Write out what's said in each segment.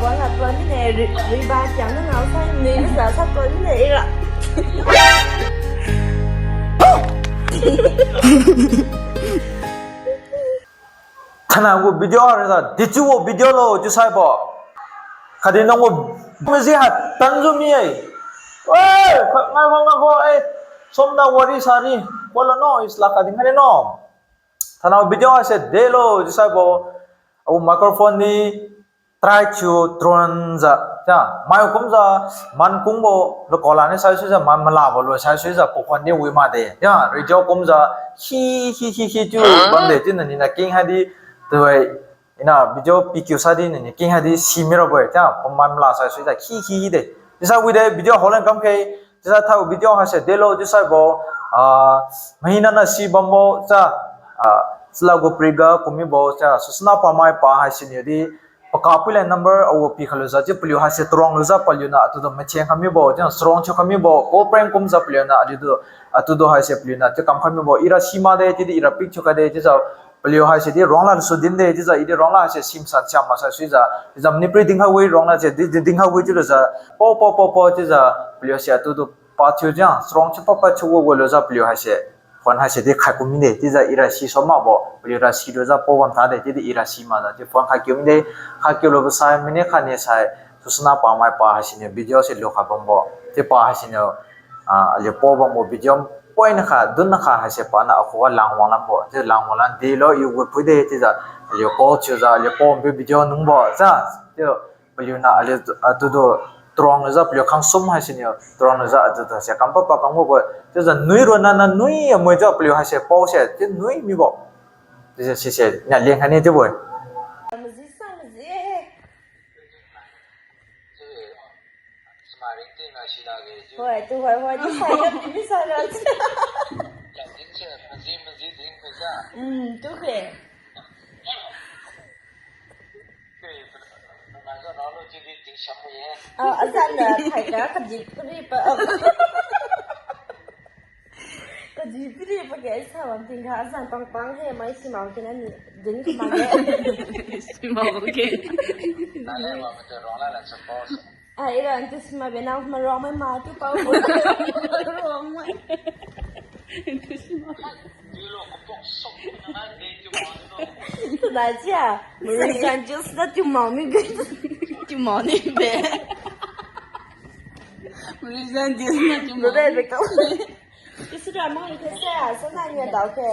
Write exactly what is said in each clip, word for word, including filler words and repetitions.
Wala tuan mine, ri-, riba tiang na ngao sai, nui na sa sa tuan mine, ira. Thana gu video ha ra sa, dichiu gu video lo, chiusai bo. Khatdi nang gu maji ha tanjiu mi-e. Oi, khat ngai bo, ngai bo, eh. Somna wari sari, wala no, isla khatdi ngai no. Thana video haise delo, chiusai bo. Au microphone ni try thiu tron jiu, ja, mai kumjiu, man kungbo, lo kola ni saisuijiu, man malabo lo saisuijiu, pokon di wi makde, ja, radio kumjiu, hi, hi, hi, hi, chiu bamde, chiu nani na king haidi, tuwai, ina video pikiu sadi nani king haidi, si mirabo-e, ja, paman mala saisuijiu, hi, hi, hi de. Chiusai wide, video holan kamkhe, chiusai thao video haise delo, chiusai bo, ah, mahina na si bambo, ja, ah, sila gu priga kumibo, ja, susna pamai pa haisiniu di, Paka pui leng number awo pi khalujiu, chiu paliu haise tarang lujiu paliu na atudu macheng khamibo, chiu sarong thiu khamibo, ko prank kumjiu paliu na aliudu, atudu haise paliu na chiu kam khamibo, ira si makde, chiudi ira pick thiu khaide, chiujiu paliu haise di rongla su dinde, chiujiu idi rongla haise sim san siam ma saisuijiu, chiujiu manipri dinkhai wi rongla se di, di dinkhai wi chiulujiu, po, po, po, po, chiujiu paliu se atudu pa thiu jiu, sarong thiu pa pa thiu wo wo lujiu paliu haise. Phone haise di khai kum mide, chiujiu ira si so makbo, paliu ra si lujiu po bam tade, chiudi ira si makjiu, chiu phone khai kiu mide, khai kiu lubo sai minute khat ni sai, susna pamai pa haisiniu video se lu kha bambo, chiu pa haisiniu, ah, aliu po bambo video, poi na kha, dun na kha haise pa na akhuga lang wang lambo, chiu lang wang lam delo, iu gu phuide, chiujiu, aliu call thiujiu, aliu po bambo video nungbo, ja, chiu, paliu na aliu atudu tarang lujiu paliu khangsum haisiniu tarang lujiu atudu se kam papa kam gubo. Chiujiu nui ronna na nui amui jiu paliu haise pao se chiu nui mibo. Chiujiu sise na leng khaine chiubo-e. Maji sa maji. Hoi, tu hoi hoi, di sa ya, di sa ya. Hmm, tu khe. Ah, azan na thai ka kaji kari pa, ah. Kaji kari pa ke sa wan ting ka azan pang pang he mai si mau ke na ni din ka ma ke. Si mau ke. Ah, ira antu si ma be na ma rong mai ma tu pa. Rong mai. Antu si ma. Tada chia, Malaysian juice na tiu mao mi be. Tiu mao ni be. Malaysian juice na tiu mao. Be be kau. Tiu sura mao ni khe sia, sana ni adao khe.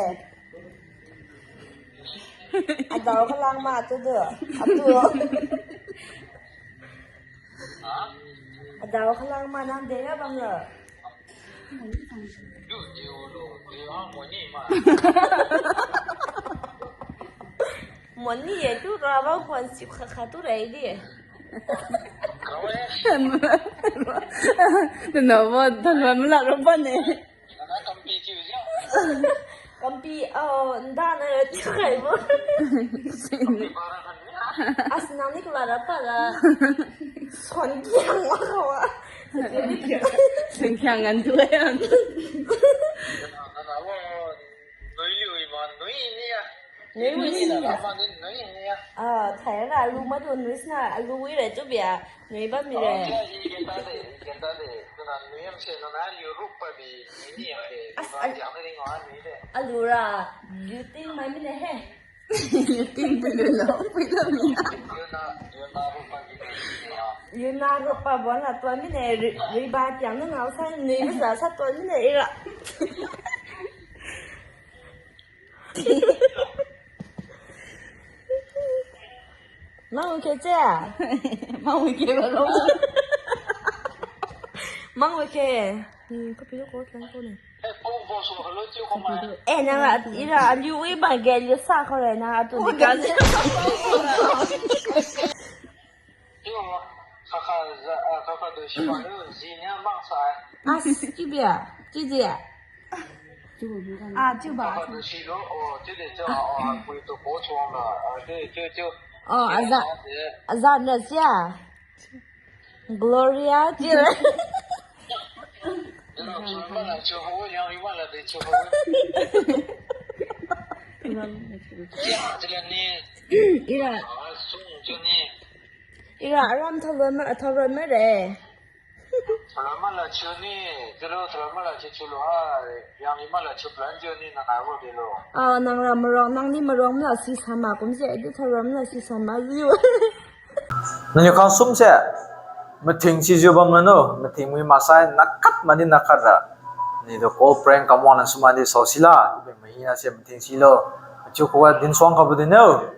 Adao khalang ma tu du. Atu. Adao khalang ma nang de ya bang lo. Moni ye tu ra ba kwan sip kha kha tu rai di. Nana wa dan wa mala ro ba ne. Kampi, oh, nda na ra chiu khai bo. As nang ni kula ra pa la. Suan kiang wa wa. Suan kiang ngan tu ya. Nui wi ni ya. Ah, thai ra alu ma du nui sna alu wi ra chiu bia. Nui ba mi re. As, al-, alu ra, liu ting mai mi ne he. Liu ting pui lu lo, pui lu mi na. Liu na ro pa bo na tuan mi ne, ri-, riba tiang na ngao sa, nui mi sa sa tuan mi ne, ira. Mang wi khe che? Mang wi khe ba lo. Mang wi khe. Hmm, kapi lo ko tlang ko ne. Eh, nang la, ira, aliu wi ba ge, aliu sa ko le, nang atu ni ka. As, chiu bia, chiu dia. Ah, chiu ba. Oh, aza, aza na sia. Gloria, chiu. Ira. Ira aram tharon ma, tharon ma re. Tharon ma la chiu ni, tharon ma la chiu chiu lo ha, yang ni ma la chiu plan chiu ni na nai wo de lo. Ah, nang ra marong, nang ni marong ma la si sama kumse, di tharon ma la si sama liu. Nangniu khang sum se, mathing sijiu bam mano, mathing mui maksai, nakhat madi nakhat ra. Ni do call prank kam wang la sum madi sao sila, di mahina se mathing silo. Achiu khuga din suang khabo din no.